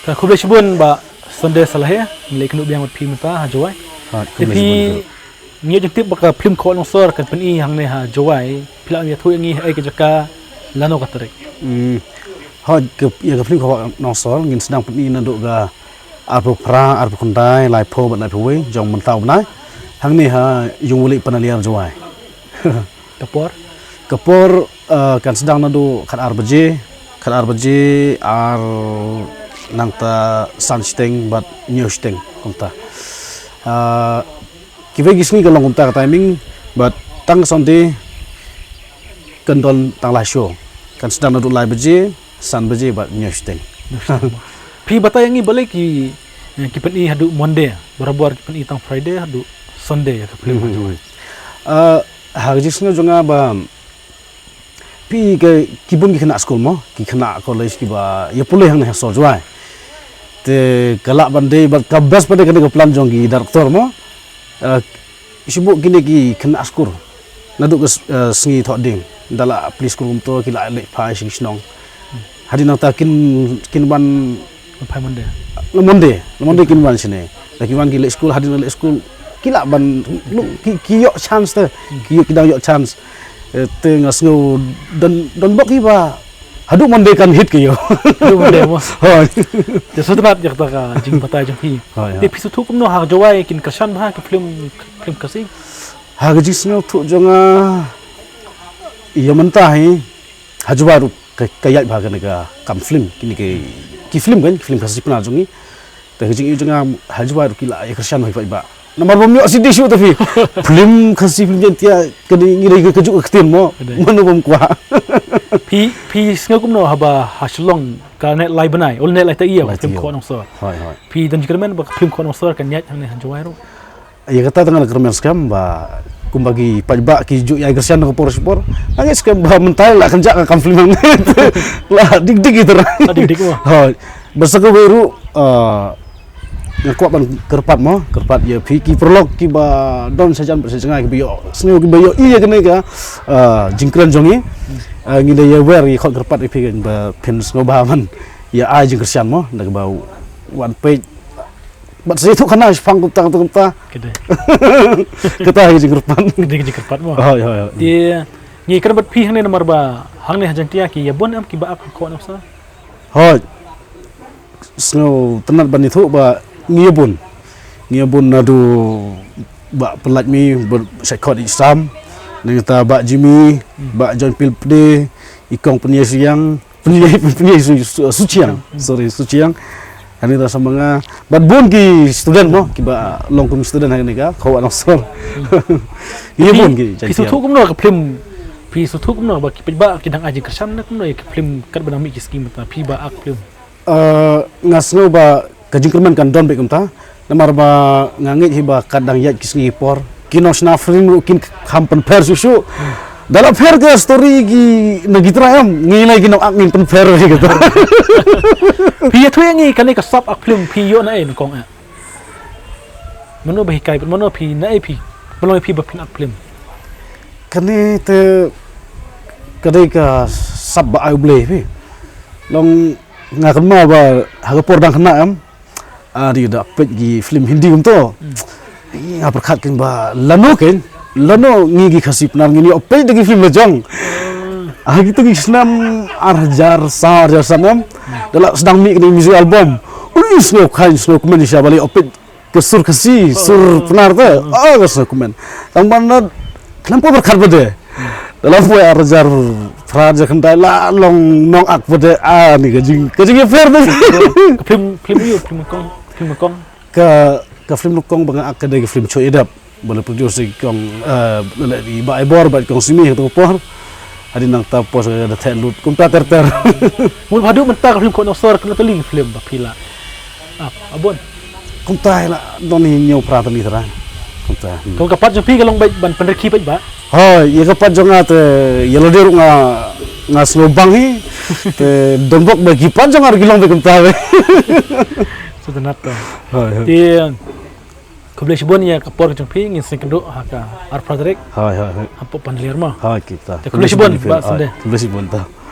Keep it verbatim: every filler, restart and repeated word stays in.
Ka khublei shibun Bah Sunday Salahe, ngi la ïakynduh biang bad phi mynta ha Jowai. Ha, te khublei phi shibun. Ngi ju tip ba ka film Khawa Nongsor kan pyni hangne ha Jowai. Phi lah ban ïathuh ïa ngi ha ei ka jaka, lano ka tarik? Hmm. Ha, ka, ïa ka film Khawa Nongsor ngin sdang pyni naduh ka arphew phra, arphew khyndai, laiphew bad laiphew wei jong mynta u bnai. Hangne ha Ïungwali Panaliar Jowai. Ka por? Ka por, eh, kan sdang naduh khat ar baje, khat ar baje, ar nangta san shiteng bad hynñiew shiteng kumta. Eh, kiwei ki sngi ka long kumta ka timing, bad tang ka Sunday kan don tang lai show. Kan sdang naduh lai baje, san baje bad hynñiew shiteng. Phi batai ïa ngi balei ki, eh, ki pyni haduh Monday, barabor ki pyni tang Friday haduh Sunday ïa ka film. Hmm. Eh, ha ka jingsngew jong nga ba phi ka, ki bun ki khynnah skul mo, ki khynnah college kiba ïa pule hangne ha sor Jowai. Te ka lah ban dei bad ka best pat dei kane ka plan jong ki director mo. Eh, shu buh kine ki khynnah skul naduh ka s-, eh, sngi Thohdieng. Da la plie skul kumto ki la leit phai sha ki shnong. Hadien nangta kin, kin wan phai Monday. La Monday, la Monday kin wan shane. Da ki wan ki leit skul, hadien leit skul ki lah ban, ki, ki ïoh chance te. Hmm. Ki, ki dang ïoh chance. Eh, te nga sngew don, don bok ki ba haduh Monday kan hit ki ïoh. Haduh Monday mo. Hooid. Te sngewtynnat ïa kata ka jingbatai jong phi. Hooid, hooid. Te phi sngewthuh kumno ha Jowai kin kyrshan bha ki film, film Khasi? Ha ka jingsngewthuh jong nga, ïa mynta hi ha Jowai ruh ka, ka ïaid bha kane ka kam film, kine ki, ki film kan, ki film Khasi Pnar jong ngi. Te ka jingïohi jong nga ha Jowai ruh ki la ïa kyrshan bha ki paidbah. Namar bym ïoh C D shuh te phi. Film Khasi, film Jaiñtia, kane ngi dei ka, kajuh ka ktien mo. Ka dei. Mano bym kwah. Phi, phi sngew kumno haba ha Shillong ka neh lai bnai, ul neh lai taïew, film Khawa Nongsor. Hooid, hooid. Phi don jingkyrmen ba ka film Khawa Nongsor kan ïaid hangne ha Jowai ruh? Ïa kata te ngan kyrmen skhem ba kumba ki paidbah ki ju ïa kyrshan ha ka por sha ka por. Nga ngeit skhem ba mynta la kynjah ka kam film hangne. La dik dik ïa trai. La dik dik mo. Hooid. Bad sa kawei ruh, ah, nga kwah ban kyrpad mo, kyrpad ïa phi ki paralok kiba don shajan bad shajngai kiba ïoh sngew kiba ïohi ïa kane ka, ah, jingkren jong ngi. Ah, ngi da ïa wer ïa khot kyrpad ïa phi kan ba phin sngewbha ban ïa ai jingkyrshan mo, da kaba wan peit bad sa ïathuh khana shaphang kumta kumta kumta. Ka dei. Kata hi jingkyrpad. Ka dei ka jingkyrpad mo. Hooid, hooid, hooid. Te ngi kren bad phi hangne namar ba hangne ha Jaiñtia ki ïa bun em kiba ak Khawa Nongsor? Hooid. Sngewtynnat ban ïathuh ba ngi ïa bun. Ngi ïa bun naduh Bah Pyllait Mih, Bah Shait Khot Ïeit Sam, nangta Bah Jimmy, hmm, Bah John Pil Pde, i Kong Pynïasohiang, Pynïai, Pynïai Su-, Su-, Suchiang. Suchiang. Sorry, Suchiang. Hangne da sa ma nga. Bad bun ki student mo, kiba long kum student hangne ka Khawa Nongsor. Hmm. Ïa bun ki. Phi sngewthuh kumno ka film? Phi sngewthuh kumno ba ki paidbah ki dang ai jingkyrshan ne kumno ïa ka film katba dang mih ki sngi mynta phi ba ak film? Eh, nga sngew ba ka jingkyrmen kan don beit kumta. Namar ba nga ngeit hi ba kat dang ïaid ki sngi ki por, ki nongshna film ruh kin kham pynpher shuh shuh. Da la pher ka story ki na ki trai em, ngi lei ki nongak ngin pynpher hi kata. Phi ïathuh ïa ngi kane ka sap ak film phi ïoh na ei nyngkong eh? Mano ba hikai, mano phi na ei phi, ba long ïa phi ba phin ak film? Kane te ka dei ka sap ba ai U Blei phi. Long nga kynmaw ba ha ka por dang khynnah em, ah, dei da peit ki film Hindi kumto. Hmm. Nga pyrkhat kein ba lano kein, lano ngi ki Khasi Pnar ngin ïoh peit da ki film la jong. Hmm. Ha kito ki snem ar hajar saw, ar hajar san em, da la sdang mih kine music album. Ui, sngewkmen, sngewkmen shisha ba la ïoh peit ka sur Khasi, sur Pnar te. Oh, ka sngewkmen. Tang ban da khlem poi pyrkhat pat de. Da la poi ar hajar phra, ar hajar khyndai la long nongak pat de. Ah, ni ka jing, ka jingïapher te. Ka film, film ïa u, film nyngkong, film nyngkong. Ka, ka film nyngkong ba nga ak ka dei ka film Choi Adap. Ba la produce da i kong, eh, la leh da i Bah Ivor bad i kong Simi ha kato ka por. Hadien nangta pos ka da theh lut kumta ter ter. Mut haduh mynta ka film Khawa Nongsor kano tylli ki film ba phi la ap, ah, bun? Kumta la don hynñiew phra tylli trai. Kumta. Hmm. Ka pat jong phi ka long beit ban pynrkhie beit ba? Hooid, ïa ka pat jong nga te ïa lade ruh nga, nga sngewbang hi. Te don bok ba ki pat jong nga ruh ki long beit kumta beit. Sngewtynnat to. Hooid, hooid. Te khublei shibun ïa ka por ka jong phi, ngin sa ïakynduh ha ka arphew tarik. Hooid, hooid, hooid. Hapoh Panaliar mo. Hooid, kita. Te khublei shibun, Bah Sunday. Hooid, khublei shibun ta.